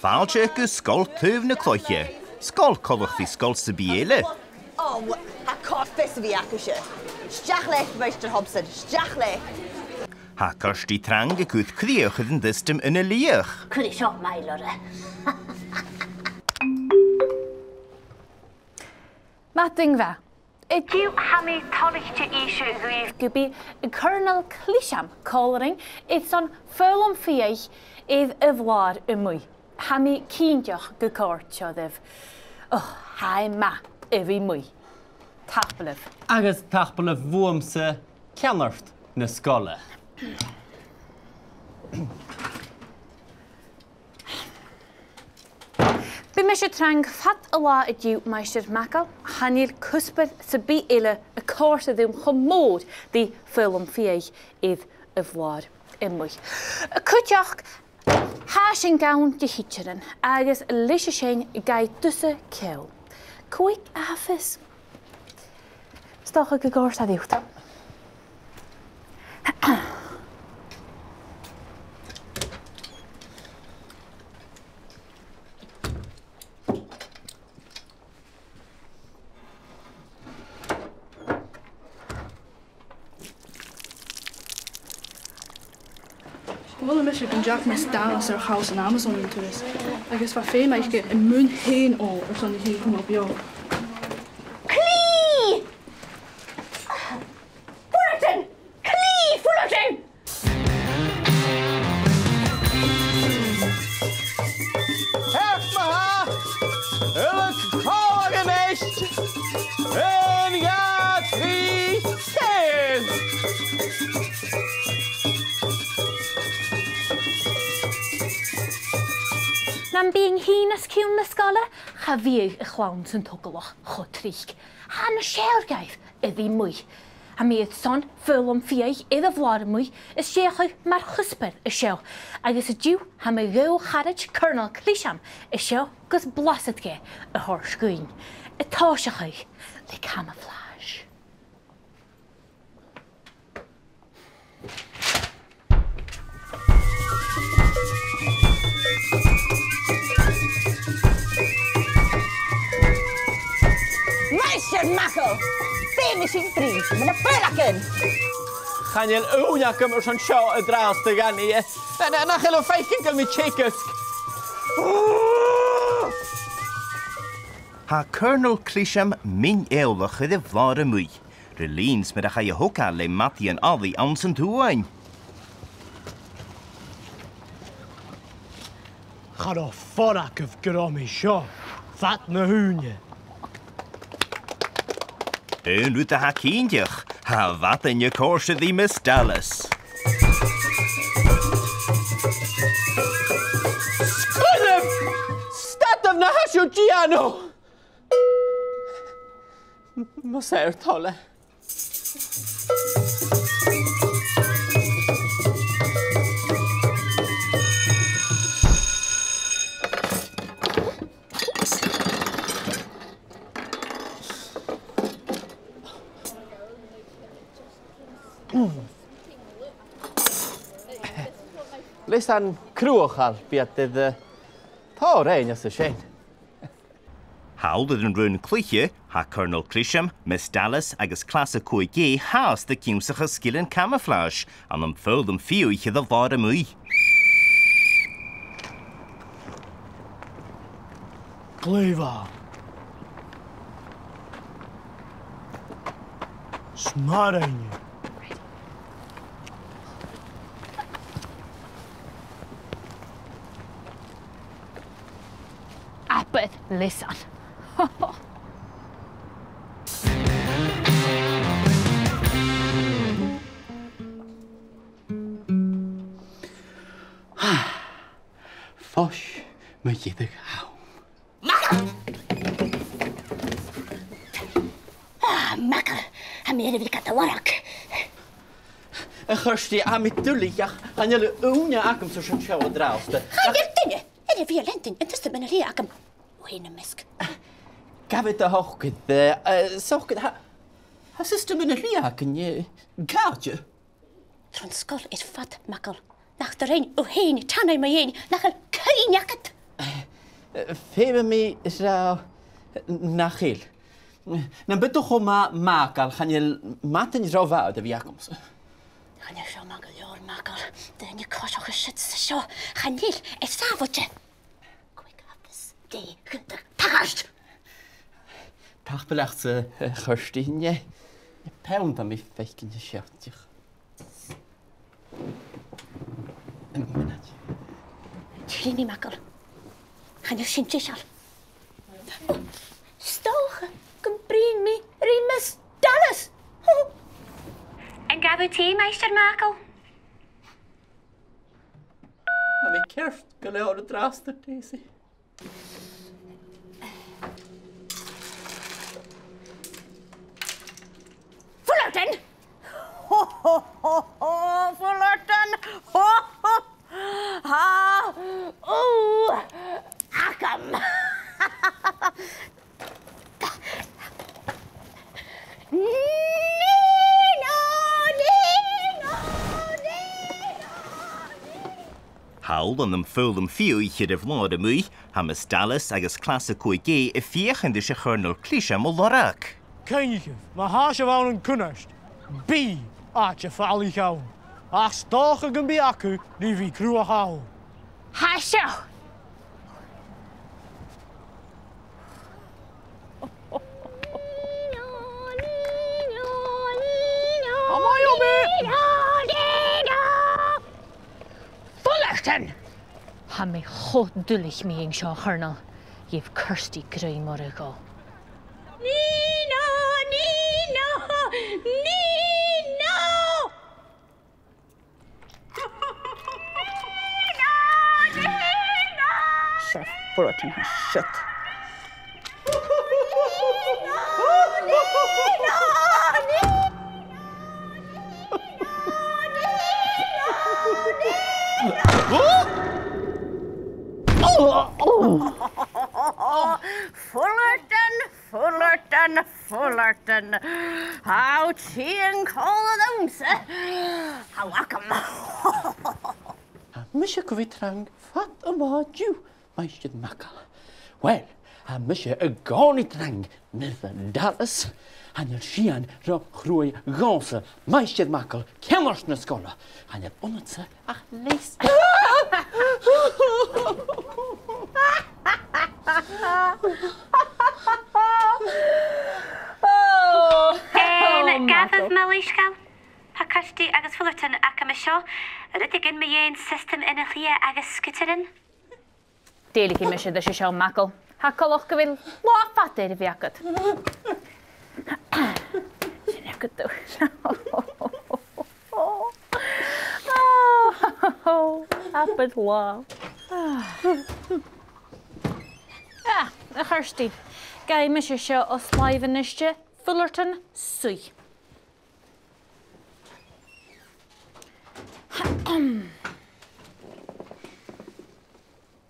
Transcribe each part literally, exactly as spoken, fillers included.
Fàilte gu Sgoil Taobh na Cloiche. Sgoil coltach ri sgoil sam bith eile. Ò, tha corp a' bhith agaibhse. A-steach leibh, Maighstir Hobson, a-steach leibh. Tha Kirsty Trang a' cur crìoch air an t-siostam iomadh-lìn. Cuiridh seo math leat. Madainn mhath. An-diugh tha mi toilichte innse dhuibh gum bi Colonel Clisham còmhla rinn airson foghlam fiadhaich air a' bhlàr a-muigh. Tha mi cinnteach gun còrd seo ribh. Ò, tha e math a bhith a-muigh. Tapadh leibh. Agus tapadh leibh bhuamsa, ceannard na sgoile. Bidh mise trang fad an latha an-diugh, Maighstir MacColl. Chan eil cuspair sam bith eile a' còrdadh rium cho mòr ri foghlam fiadhaich air a' bhlàr a-muigh. Cuideachd, tha sinn gann de thidsearan, agus leis a sin gabhaidh tusa ceòl. Cò aig a tha fios? 'S dòcha gun còrd e riut. Chuala mise gun deach Miss Dallas air chall san Amazon an turas, agus bha feum aice air muin fhèin òl airson a thighinn a-nall beò. Clì! Fullerton! Clì, Fullerton! Ceart ma-thà! Uile còmhla a-nis! Aon, dhà, trì, ceithir! Nam bithinn fhìn os cionn na sgoile, cha bhiodh a' chlann san togalach cho tric. Tha na seòrsa dhaibh a bhith a-muigh. Tha mi airson foghlam fiadhaich air a' bhlàr a-muigh is dè cho math ri cuspair a seo, agus an-diugh tha mo ghaoil charaid Colonel Clisham an seo gus blasad dheth a thoirt dhuinn, a' tòiseachadh le camouflage. Maighstir MacColl! Feumaidh sinn bruidhinn mu na faoileagan! Chan eil ùine agam airson seo an-dràsta, a Ghainneach. Na, na, nach eil thu a' faicinn gu bheil mi a' teagasg? Tha Colonel Clisham mion-eòlach air a' bhlàr a-muigh. Ri linn 's mar a chaidh a thogail le madaidhean-allaidh anns an t-Suain. Cha robh fòirneart agaibh gu robh mi seo fad na h-ùine. Aon rud a tha cinnteach, tha a' mhadainn a' còrdadh ri Miss Dallas. Sgoinneil! Stadaibh na tha sibh a' dèanamh! Mas e ur toil e. Leis an cruachail, bidh iad, eh, tòrr fhèin às a sin. Thall air an raon-cluiche, tha Colonel Clisham, Miss Dallas agus Clas a Còig A fhathast ag ionnsachadh sgilean camouflage ann am foghlam fiadhaich air a' bhlàr a-muigh. Glè mhath. Smaoinich. Abair leasan. Fois mu dheireadh thall. MacColl! Ah, MacColl, tha mi air a bhith gad lorg. A Chirsty, tha mi duilich, ach chan eil ùine agamsa airson seo an-dràsta. Chan eil duine air a bhith a' leantainn an t-siostam iomadh-lìn agam. Bhuainn am measg. Gabh do shocair, eh, eh, socair, tha, tha siostam iomadh-lìn againn, eh, càite? Tron sgoil air fad, MacColl. Nach do rinn thu fhèin tanaidh mu dheidhinn, nach eil cuimhne agad? Feumaidh mi ràdh nach eil. Nam biodh tu cho math, Màgail, chan eil madainn ro mhath air a bhith agamsa. Chan eil seo math gu leòr, Màgail. Daoine coiseachd siud 's an seo. Chan eil e sàbhailte. Cò aig a tha fios dè tha a' tachairt? Tapadh leatsa, a Chiorstaidh, an e peann a tha mi a' faicinn an seo? Tillidh mi, Màgail. Chan eil sin deiseil. 'S dòcha gum bruidhinn mi ri Miss Dallas. An gabh thu tì, Maighstir Màgail? Tha mi ceart gu leòr an-dràsta, Daisy. Fullerton! Ho, ho, ho, ho, Fullerton! Ho, ho! Tha ùidh agam! Nì no, nì no, nì no, nì. Thall ann am foghlam fiadhaich air a' bhlàr a-muigh, tha Miss Dallas agus clas a còig A a' feuchainn ris a' Chòrnail Cliseam a lorg. Cuimhnichibh, ma tha sibh ann an cunnart, bidh àite falaich ann, ach 's dòcha gum bi agaibh ri bhith cruaidh thall. Tha seo! Am maith leibh e? Fullerton! Tha mi cho duilich mu dheidhinn seo, a Chornail. Gheibh Kirsty grèim orra dhomh. Nì no, nì no, nì no! Sir Fullerton, tha siud. Fullerton, Fullerton, Fullerton. Tha thu tighinn còmhla riumsa. Tha thu agam. Tha mise gu bhith trang fad an latha an-diugh, Maighstir Màgail. Uill, tha mise an-còmhnaidh trang, Miss Dallas. Chan eil sìon ro chruaidh dhòmhsa, Maighstir Màgail, ceannard na sgoile. Chan eil annadsa ach leisgeul. Em, gabhaibh mo leisgeul. Tha Kirsty agus Fullerton agam an seo. Rudeigin mu dheidhinn siostam ionadaidh agus sgudairean. Dèiligeadh mise ris an seo, a Mhàgail. Tha coltach gu bheil latha fada air a bhith agad. Sin agad thu. Abair latha. Ah, a Chiorstaidh, gabhaidh mise seo os làimh a-niste. Fullerton, suidh.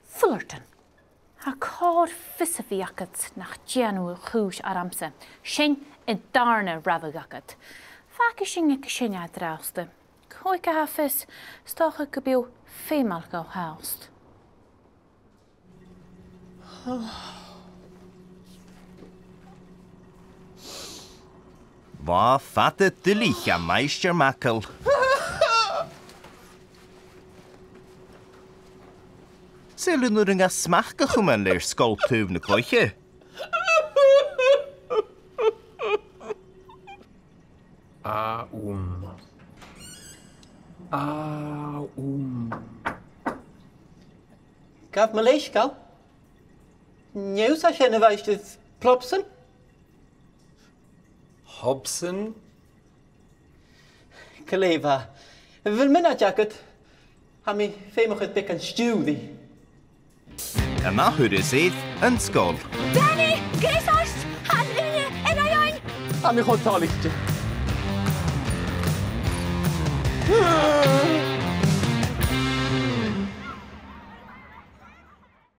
Fullerton, tha còir fios a bhith agad nach dèan thu a' chùis ormsa. Sin an dàrna rabhadh agad. Fàgaidh sinn aig sin an-dràsta. Cò aig a tha fios, 's dòcha gum bi thu feumail dhomh fhathast. Bha fada duilich, a Mhaighstir Màgail. Saoil an urrainn dha smachd a chumail air sgoil taobh na cloiche? A, um. A, um. Gabh mo leisgeul. An e thusa a tha sin, a Mhaighstir Plopson? Hobson? Glè mhath. A bheil mionaid agad? Tha mi feumach air beagan stiùiridh. An ath thuras air An Sgoil. Danny, greas ort! Tha an duine air a dhèanamh! Tha mi cho toilichte.